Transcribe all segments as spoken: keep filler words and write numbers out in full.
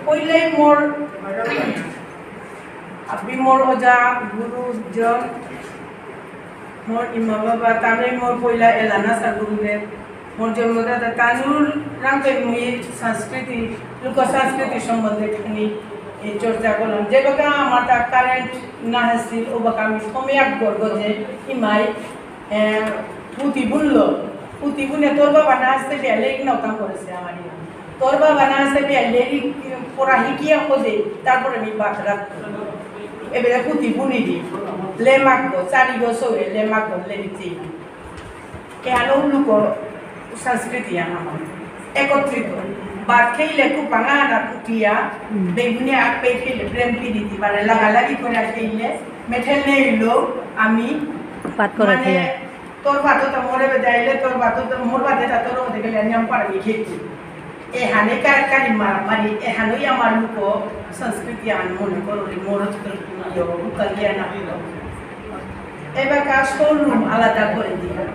পইলাই মোর, আপনি মোর ওজা, গুরুজন, মোর ইমা বাবা, তানই মোর পইলা এলা নাসা গুরুদেব, মোর জন্মদাতা তানুর রাংকে মুই সংস্কৃতি, লোক সংস্কৃতি সম্বন্ধে খানি এই চর্চা করলাম। যে বাকা আমার তা current না আসিল, ও বাকা আমি সময় এক গর্ব যে ইমাই, এ, পুতি বুনলো, পুতি বুনে তোর বাবা না আসতে বিয়া লেরিক নাও কাম করেছে আমার ইয়া। তোর বাবা না আসতে বিয়া লেরিক পড়া হিকিয়া খোঁজে, তারপরে আমি বাতরা এবারে পুতি বুনি দি, লে মাগো, চারি গো সৌরে, লে মাগো, লেরিক চেই। এহানো লোক সংস্কৃতি আমার। একত্রিত। ভাত খেলে কুপাঙা না কুটিয়া, হুম। বেগুনে আগ পে খেলে প্রেম পিরিতি, মানে লাগালাগি করে খেলে, মেঠেল নেইলো, আমি, পাত করে মানে, খেয়ে। তোর ভাতও তো মোরে বেদাইলে, তোর ভাতও তো মোর ভাতে তা তোর মধ্যে গেলে নিয়ম পারবি খেতে। এহানে কারকারি মারামারি, এহানই আমার লোক সংস্কৃতি আন মনে করো রে, মোর তো ইয়ে, উকালিয়া না হলো। এবার কাজ করলুম আলাদা করে দিয়ে।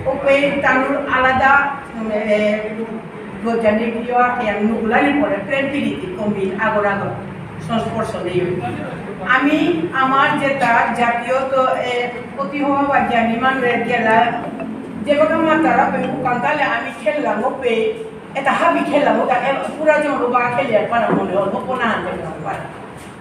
ওপে তানুর আলাদা, উম, এ, বৈজ্ঞানিক ইয়ে আছে, আমি নুগুলানি পরে প্রেম প্রীতি কমিল আগর আগর সংস্পর্শ নেই। আমি আমার যেটা জাতীয় তো, এ, প্রতি হওয়া বা জ্ঞানী মানুষ গেলা, যে বাকা মাতারা পে উকান্তালে আমি খেললাম, ও পে, এটা হাবি খেললাম, ওটা এ, পুরা জন বা খেলে আর পারা মনে হল, ও কোনা আনতে পারা।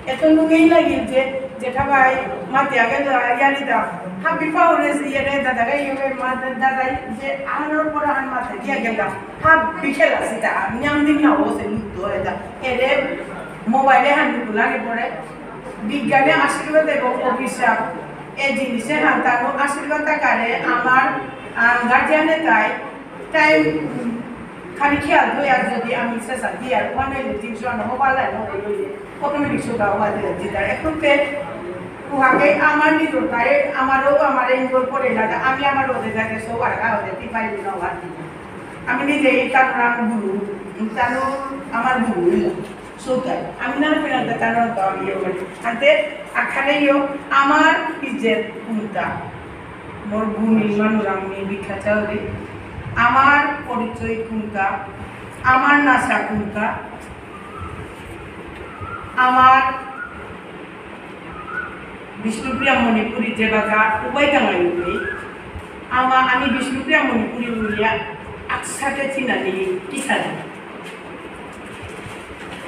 এত নুঙেই লাগিল যে, জেঠা ভাই, মাতে আগে যা, ইয়ারি দা, হাবি পাওরে সে ইয়ারে দাদা গাই, ইয়ে মা দাদা গাই, যে আহানোর পর আহান মাতে দিয়া গেল, হাবি খেলা সেটা, নিয়াম দিন না ও সে মুক্ত হয়ে যা। এরে মোবাইলে হান নুকুলানি পরে, বিজ্ঞানে আশীর্বাদ এবং অভিশাপ, এই জিনিসে হান তার আশীর্বাদ তাকারে আমার, আহ, গার্জিয়ানে তাই, তাই, উম, খালি খেয়াল হয়ে আর যদি আমি শেষা দিয়ে আর ওখানে জিনিস রান্না হবা লাগে, ওই, ওই, automatic সুতা হবা দিয়ে দিতা। এখন তে উহাকে আমার নিজর তাই আমারও আমার ইনভলভ করে লাগে, আমি আমার ওদের কাছে সব আর ওদের টিপাই দিলাম আর কি। আমি নিজেই তার নাম গুরু, তারও আমার গুরু হইল। সুতাই। আমি না পেলাম তা তার নাম তো আমি ইয়ে করি। আনতে আখানে ইয়ো আমার ইজ্জত কোনটা? মোর গুণী মানুরাং মি ভিক্ষা চাউরি। আমার পরিচয় কোনটা? আমার নাসা কোনটা? আমার বিষ্ণুপ্রিয়া মণিপুরী যে বাগা উবাই টাঙাই উবাই। আমা-, আমি বিষ্ণুপ্রিয়া মণিপুরী বুলিয়া আকসাতে চিনানি কিসানি।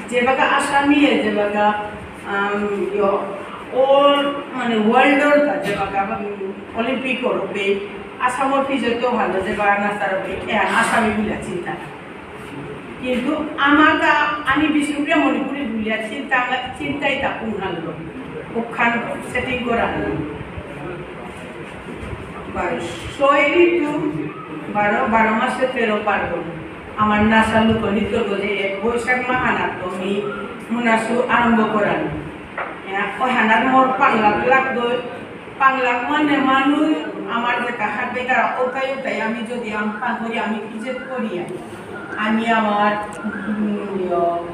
যে বাগা আসামি, যে বাগা, আম, ইয়ো, all, মানে, world র তা যে বাগা, উম, Olympic র বে, আসামর পিজে তো ভালো, যে বাগা নাচার বে, এ, আসামি বুলিয়া চিন্তা। কিন্তু আমার তা, আমি বিষ্ণুপ্রিয়া মণিপুরী বুলিয়া চিন্তা, চিন্তাই তা কোন হানলো, ওখান setting করা হানলো। বারো, ছয় ঋতু, বারো, বারো মাসে তেরো পার্বণ। আমার নাসা লোকনৃত্য গজে এক বৈশাখ মাহানাত আমি মুনাসু আরম্ভ করানি। এ, ওই হানাত মোর পাংলাক লাগদই, পাংলাক মানে মানু আমার যে কাহার বেকার ওটাই ওটাই আমি যদি আম পাগরি আমি ইজ্জত করি আমি। আমি আমার, উম, ইয়ো,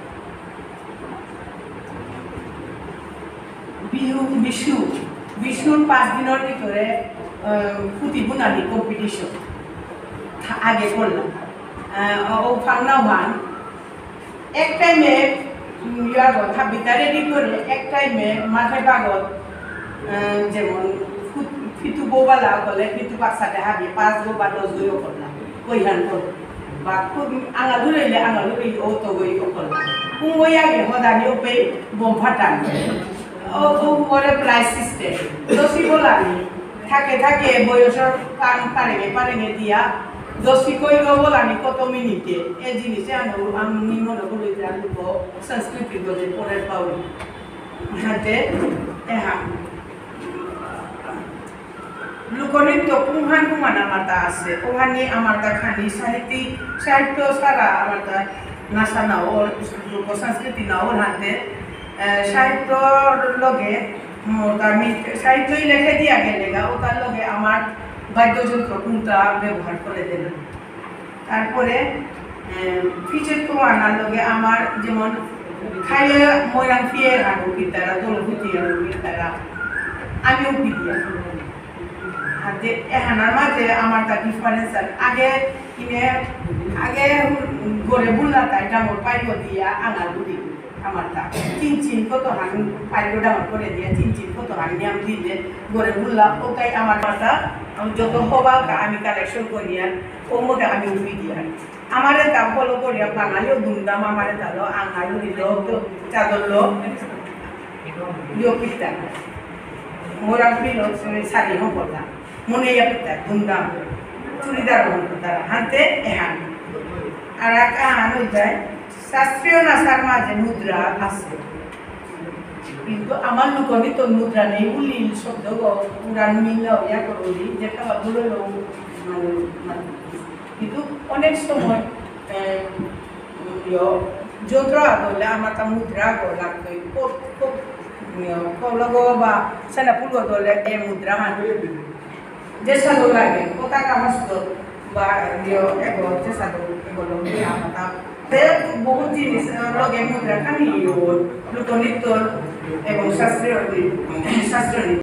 বিহু, বিশু, বিশুর পাঁচ দিনর ভিতরে, আহ, ফুটি বুনানি competition থা-, আগে করলাম। আহ, ও, ও ফাংনা ওয়ান, এক টাইমে, উম, ইয়ার গো, হাবিতা রেডি করে, এক টাইমে মাঠে পাগল, আহ, যেমন ফু-, ফিতু বোবালা করলে, ফিতু পাকসাতে হাবি, পাঁচ গো বা দশ গো করলাম, ওই হান করলাম। বা খুব আঙালু রইলে, আঙালু রইলে, ও তো ওই ও করলাম। কুম ওই আগে হদানি ওপে বোম ফাটান। ও, ও, ওরে প্রায় সিস্টেম। দোষী বলানি। থাকে থাকে বয়সর কান পারেঙে পারেঙে দিয়া। দোষী কইব বলানি কত মিনিটে। এ জিনিসে আনো, আমি মনে করি যে আমি তো সংস্কৃতি বলে পড়ে পাও। হাতে, এহা। লোকনৃত্য কুংহান কুংহান আমার তা আছে, ওহানি আমার তা খানি সাহিত্যিক, সাহিত্য ছাড়া আমার তা নাচা নাও, লোক সংস্কৃতি নাও হাতে, আহ, সাহিত্যর লগে মোর তা মি-, সাহিত্যই লেখে দিয়া গেলেগা, ও তার লগে আমার বাদ্যযন্ত্র কোনটা ব্যবহার করে দেবে। তারপরে, আহ, ফিচের তো আনার লগে আমার যেমন খাইয়ে ময়রাং ফিয়ে রাখো কিতারা, দলভূতি রাখো কিতারা, আমিও পিদিয়া। আর যে এহানার মাঝে আমার তা ডিফারেন্স আর আগে কিনে আগে গরে বুল্লা তাই ডাঙর পাইব দিয়া আঙাল উড়ি আমার তা। চিন চিন কত হান পাইব ডাঙর করে দিয়া চিন চিন কত হান নিয়াম দিলে গরে বুল্লা ওটাই আমার মাথা। আমি যত হবা তা আমি কালেকশন করিয়া ও মতে আমি উড়ি দিয়া। আমারে তা ফলো করিয়া বাঙালিও ধুমধাম আমারে তালো আঙাল উড়ি লো তো চাদর লো ইয়ো পিতা। মোরা পিলো শাড়ি হম করলাম। মনে ইয়া পিতা ধুমধাম। চুড়িদার হম করতারা। হাতে এহান। আর এক আহান হই যায়, শাস্ত্রীয় নাচার মাঝে মুদ্রা আছে। কিন্তু আমার লোকনি তো মুদ্রা নেই, উলিল শব্দ গো, পুরাণ মিল ইয়া করলি, যেটা বলে লো, মানে, মানে, কিন্তু অনেক সময়, এ, ইয়ো, যন্ত্র আগলে আমার তা মুদ্রা আগো লাগতই। খুব, খুব, ইয়ো, কলগো বা সেনা ফুলগো দলে এ মুদ্রা হান। যে সাধু লাগে, কোথা কামাস তো বা ইয়ো, এগো, যে সাধু, এগো লগে আমার তা। তে বহুত জিনিস, এ, লগে মুদ্রা খানি ইয়ো, লোকনৃত্য এবং শাস্ত্রীয় নৃত্য, শাস্ত্রীয় নৃত্য।